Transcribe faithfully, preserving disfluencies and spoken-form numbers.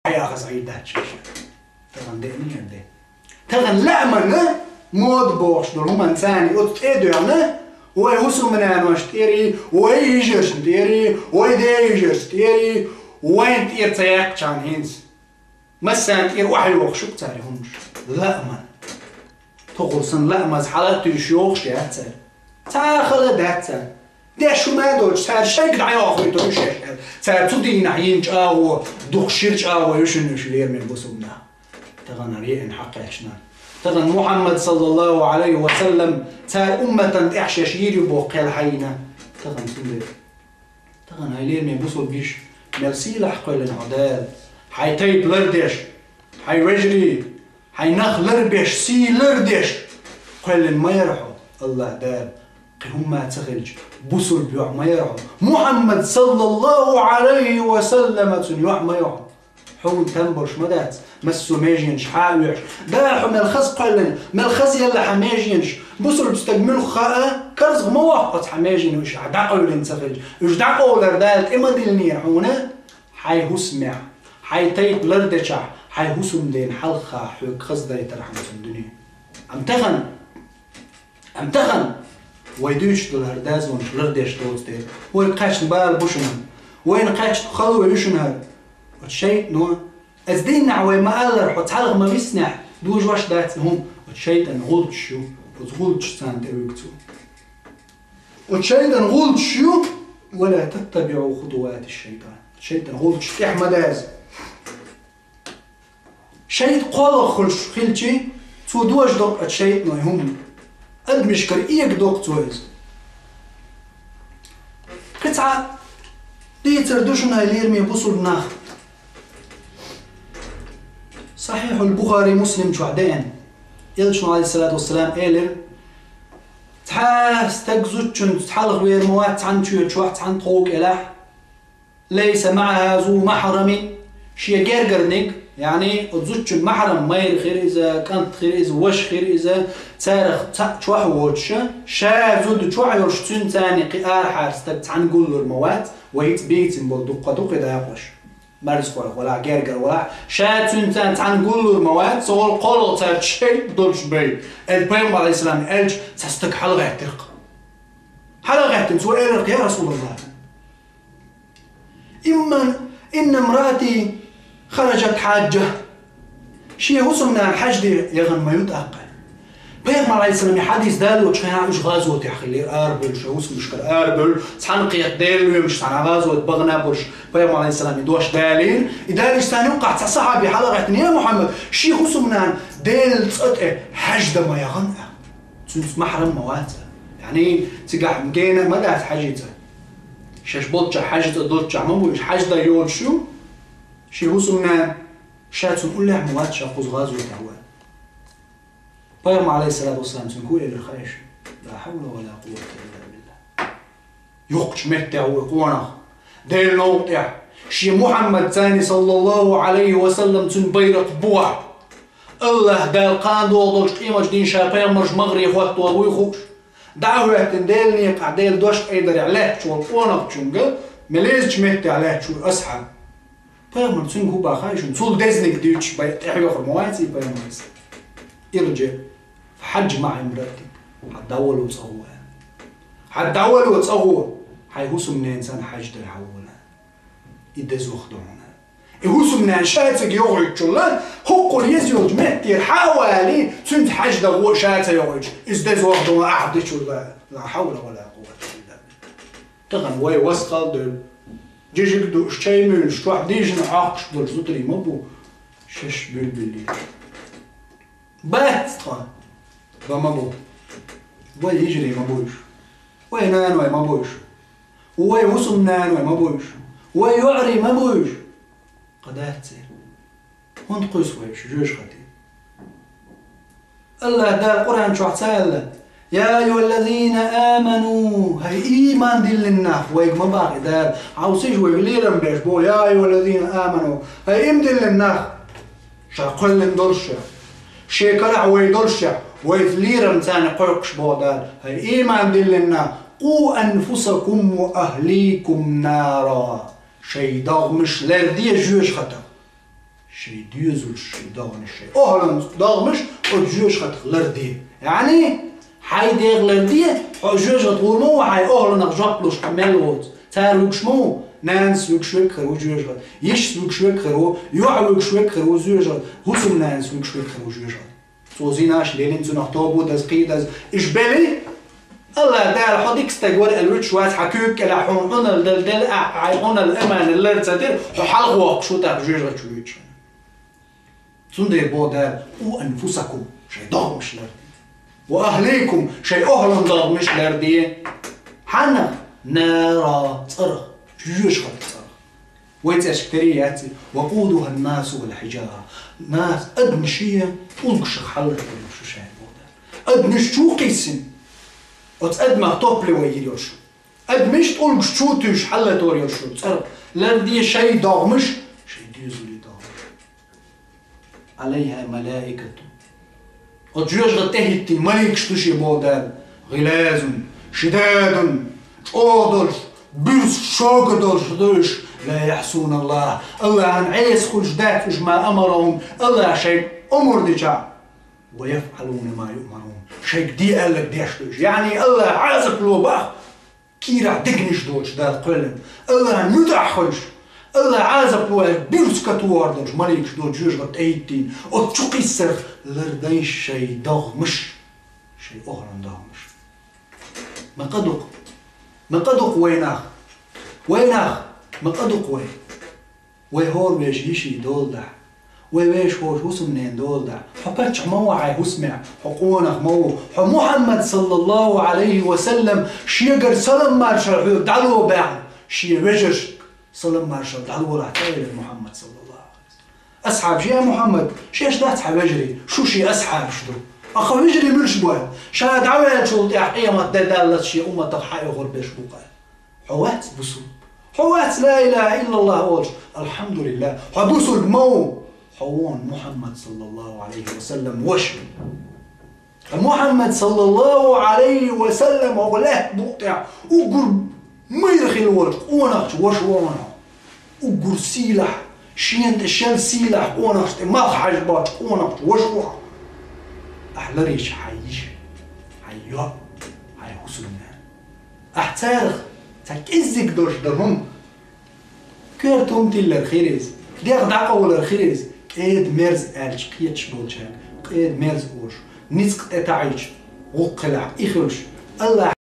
хьайахаза Ӏийр дац шаьш. Тахана деънийр де. Тахана лаьмана мода бохуш долу хӀуманца оцу тӀе а доьгӀна, вай хӀусамнанош тӀера, вай йижаршна тӀера, вай ден йижаршна тӀера, вайна тӀера ца яьккхичхьана хӀинца. Массарна тӀера охьайохуш ю-кх цара хӀуманаш. Лааман. Тохула санна лаамаза хьала а туьйсуш йохуш яц цара. Цхьа а хала дац цара. Деш хӀума а доцуш, цара шайга дӀайохуьйтур ю шаьш аьлла. Цара цу дийнахь йина чӀагӀо, дукха шира чӀагӀо ю шуна уьш, лераме бусулба нах. Тахана хӀара еана хьакхаьчна. Тахана Мухьаммад, саллаллаху Ӏалайхи ва саллам, цара умматан тӀехь шаьш йийр ю боху кхел хьайина. Тахана цундела. Тахана хьайн лераме бусулба йиша, мел сийлахь кхоьллина хьо Дала. Хьайн тайпа лардеш, хьайн вежарий, хьайн нах ларбеш, сий лардеш кхоьллина ма яра хьо АллахӀ Дала. Кхин хӀумма ца хилча, бусулба йоӀ ма яра хьо. Мухьаммад, саллаллаху Ӏалайхи ва саллама, цуьнан йоӀ ма ю хьо. Хьуна там болуш ма дац, массо а меженаш хьа а оьхуш. Да, хьо мел хаза кхоьллина, мел хаза елла хьан меженаш. Бусулба стаг муьлхха а карзах ма воккху оцу хьан меженаш, хьан дӀакъевлина ца хилча. Уьш дӀакъовлар Дала тӀе ма диллинера хьуна, хьайн хӀусамехь, хьайн тайпа лардечохь, хьайн хӀусамдена хьалха хьоьга хаза дайтархьама цуьнан дуьне. Амма тахана, амма тахана вай дуьйцуш долу хӀара дозанаш лардеш доцу дела, вайга кхаьчна бала бу шуна, вайна кхаьчна хало ю шуна хӀара. Оцу шайтано, аса дийнахь вай ма-аллара, хьо цхьалха ма виснехь, дожош дац и хӀума, оцу шайтан гӀулчаш ю, оцу гӀулчаш царна тӀе вуьгу цо. Оцу шайтан гӀулчаш ю, «Ва ла таттабиӀу хутуватиш-шайтан». Шайтан гӀулчаш тӀехь ма даза. Шайтан кхоалгӀа хуьлуш хилчи, цо дожадо-кх оцу шайтано и хӀума. Адамашкара эгадо-кх цо иза. Кхин цхьа дийцар ду шуна, хьайн лераме бусулба нах. Сахьихьул Бухари, Муслим чохь деана. Элчано, Ӏалайхиссалату вассалам, элира: «Цхьа стаг зудчуьнца хьалха вер ма вац цхьана чоь чохь, цхьана тхов кӀелахь». «Лайса маӀаху зу махьрамин», шен гергарниг, яъни оцу зудчун махьрам, майра хир иза, кӀант хир иза, ваша хир иза, царах цхьаъ чохь а воцуша, ша зуда чохь а йолуш, цуьнца цхьаьна кхин арахьара стаг цхьаьна гуллур ма вац, вай хӀинца бийцина болу дуккха ду кхин дакъош. Марзхой валахь, гергара валахь, ша цуьнца цхьаьна гуллур ма вац, цо гӀолла кхоалгӀа цаьрца шайтӀа долуш бен, аьлла пайхамар, Ӏалайхиссалам, аьлча, цхьа стаг хьалагӀаьттира-кх. ХьалагӀаьттина, цо элира-кх: «Я Расулаллах, имма инна мраати хараджат хьаджа». Шен хӀусамнана хьаьж де яхана ма ю тӀаккха. Пайхамар, Ӏалайхиссалам, и хьадис далочу хенахь уьш гӀазотехь хиллера, арабевлла, шайн хӀусамашкара арабевлла, цхьаьна кхета, Делан лоьмаш цхьаьна гӀазоте бахана болуш, пайхамар, Ӏалайхиссалам, и дош далийна, и далийча царна юккъахь цхьа сахьаби хьалагӀаьттина: «Я Мухьаммад, шен хӀусамнана Делан цӀа тӀе хьаьж дан ма яхана?» Цуьнца махьрам ма вац. Яъни, цигахь гена а ма дац хьаьжица. Шаьш болччохь, хьаьжица долччохь ма бу уьш, хьаьж дан йолуш ю. Шен хӀусамнана, ша цунна уллехь ма вац, ша кхуза гӀазотехь ван. Пайхамар, Ӏалайхиссалату вассалам, цуьнга хӀун элира хаьий шуна? Ла хьавла ва ла къуввата илла биллах. Юхкучу меттехь ву и къонах. Делан новкъа тӀехь. Шен Мухьаммад царна, саллаллаху Ӏалайхи ва саллам, цуьнан байракх бухахь. АллахӀ Дала кхана догӀу долчу къематдийнахь ша пайхамарш магӀаре хӀотто вуй хууш. ДӀа а хӀоьттина, Делан некъахь Делан дош айдарехь лаьтташ волу къонахчуьнга, мел езачу меттехь лаьтташ ву асхьаб. Пайхамар цуьнга хӀун боху хаьий шуна? Цул дезаниг дуьйцуш бай тӀехьоьхур ма вац и пайхамарца. Ирджи, фахьаджж маӀа имраатик. Хьан дӀавало цӀа гӀо, аьлла. Хьан дӀавало цӀа гӀо, хьайн хӀусамненацан хьаьж дан хьан волу. И дезох ду хьуна. И хӀусамнана ша цига йохуьйтучул а, хӀокхур еза йолчу меттера хьа а валий, цуьнца хьаьж дан гӀо ша ца йохуьйтуш, иза дезох ду ахьа дичул а. Ла хьавла ва ла къуввата илла биллах. Тахана вай васкал а девлла, жижиг а дууш, чай а муьйлуш, чохь дийшина хьокхуш долу зударий ма бу, шаьш буьйлабеллера. Бац тхо, бан ма бу. Вай йижарий ма бу уьш. Вай наной ма бу уьш. Вай хӀусамнаной ма бу уьш. Вай йоӀарий ма бу уьш. Кхин дац церан. ХӀунда кхуьйсу вай уьш, жоьжахатий? АллахӀ Дала Къуръан чохь ца аьлла: «Я айюхаллазина аману», хӀай ийман диллина нах, вайга ма боху и Дала. Хьовсийша, вайга лерам беш боху: «Я айюхаллазина аману», хӀай ийман диллина нах, ша кхоьллина долуш ша, шен карахь вай долуш ша, вайца лерам царна кхойкхуш боху Дала: «ХӀай ийман диллина нах, къу анфусакум ва ахликум нара», шайн догӀмаш ларде жоьжахатах. Шайн доьзалш, шайн догӀмаш, шайн охӀлан догӀмаш оцу жоьжахатех ларде. Яъни, хьайн дегӀ ларде, хьо жоьжахати гӀур ма ву, хьайн охӀланах жоп луш хьо мел воцу. Цара вуьгуш ма ву, нанас вуьгуш верг хир ву жоьжахати, йишас вуьгуш верг хир ву, йоӀ вуьгуш верг хир ву жоьжахати, хӀусамнанас вуьгуш верг хир ву жоьжахати. Цо зинаш лелийна, цунах тоба даза, кхин даза. Уьш белахь, АллахӀ Дала хьо дика стаг вара аьлла вуьтуш вац, хьан куьйга кӀелахь хьуна Ӏуналла дала, делла ахь, хьайн Ӏуналла аманал лар ца дира, хьо хьалха воккхуш ву тӀаккха жоьжахати чу вуьтуш. Цундела боху Дала: «Къу анфусакум», шайн догӀмаш ларде. «Ва ахликум», шайн охӀлан догӀмаш ларде. Хьанна? «Нара», цӀарах, жоьжахатин цӀарах. Вай цӀерашка тера яц и: «Ва къудухан-насу вал-хьиджара». Нас, адамаш а, уллушах хьаллатор ю шу шайн, боху Дала. Адамаш чу кхиссина. Оцу адамах топливо йийр йолуш. Адамаш тӀулгаш чу туьйсуш хьаллатор йолуш шу цӀарах. Ларде шайн догӀмаш, шайн доьзалийн догӀмаш. «Ӏалайха малаикатун». Оцу жоьжахати тӀехӀиттина маликаш ду шен, боху Дала. «ГӀилазун, шидадун», чӀогӀа долуш, буьрса шога долуш ду уьш. «Ла яӀсуналлахӀ», АллахӀан Ӏеса хуьлуш дац уьш, «ма амарахӀум», АллахӀа шайга омра дича. «Ва яфӀалуна ма юъмарун», шайга де аьлларг деш ду уьш. Яъни, АллахӀа Ӏазап ло бах. Кийрахь дегнаш доцуш Дала кхоьллина, АллахӀан муьтӀахь хуьлуш, АллахӀа Ӏазап ло аьлла буьрса катохар долуш маликаш ду жоьжахати тӀехӀиттина. Оцу чу кхиссарх лардайша шайн догӀмаш, шайн охӀлан догӀмаш. Ма къа ду-кх, ма къа ду-кх вай нах, вай нах, ма къа ду-кх вай. Вай хӀора вешан йишин дола дахь, вай вешан хӀора хӀусамненан дола дахь. Хьо паччахь ма ву хьайн хӀусамехь, хьо къонах ма ву. Хьо Мухьаммад, саллаллахӀу Ӏалайхи ва саллам, шегара салам-маршалла хьоьга дӀало баьхна, шен вежаршка салам-маршалла дӀалолахь ца элира Мухьаммад, саллаллахӀу Ӏалайхи ва саллам. Асхьабаш, я Мухьаммад, шаьш дац хьан вежарий, шу шен асхьабаш ду. Ткъа хьан вежарий муьлш бу аьлла? Ша дӀаваьллачул тӀаьхьа къемат де даллалц шен умматах хьан а гӀур берш бу-кх аьлла. Хьо вац бусулба. Хьо вац ла илаха иллаллахӀ олуш. АлхьамдулиллахӀ. Хьо бусулба ма ву. Хьо ву Мухьаммад, саллаллахӀу Ӏалайхи ва саллам, ваша. Мухьаммад, саллаллахӀу Ӏалайхи ва саллам, хӀокху лаьтта букъа тӀехь уггар майра хила волчу къонахчун ваша ву хьо. Уггар сийлахь, шена тӀе шел сийлахь къонахчу тӀе малх хьажа боцчу къонахчун ваша ву хьо. Ахь ларийча хьайн йиша, хьайн йоӀ, хьайн хӀусамнана. Ахь царах цхьа кӀеззиг долуш дан хӀума. Коьрта хӀума тиллар хир иза, дегӀ дӀакъовлар хир иза, кӀеда-мерза аьлча кхеташ болчаьрга, кӀеда-мерза олуш, ницкъ тӀетаӀийча, гӀуллакх хилахь и хуьлуш, АллахӀ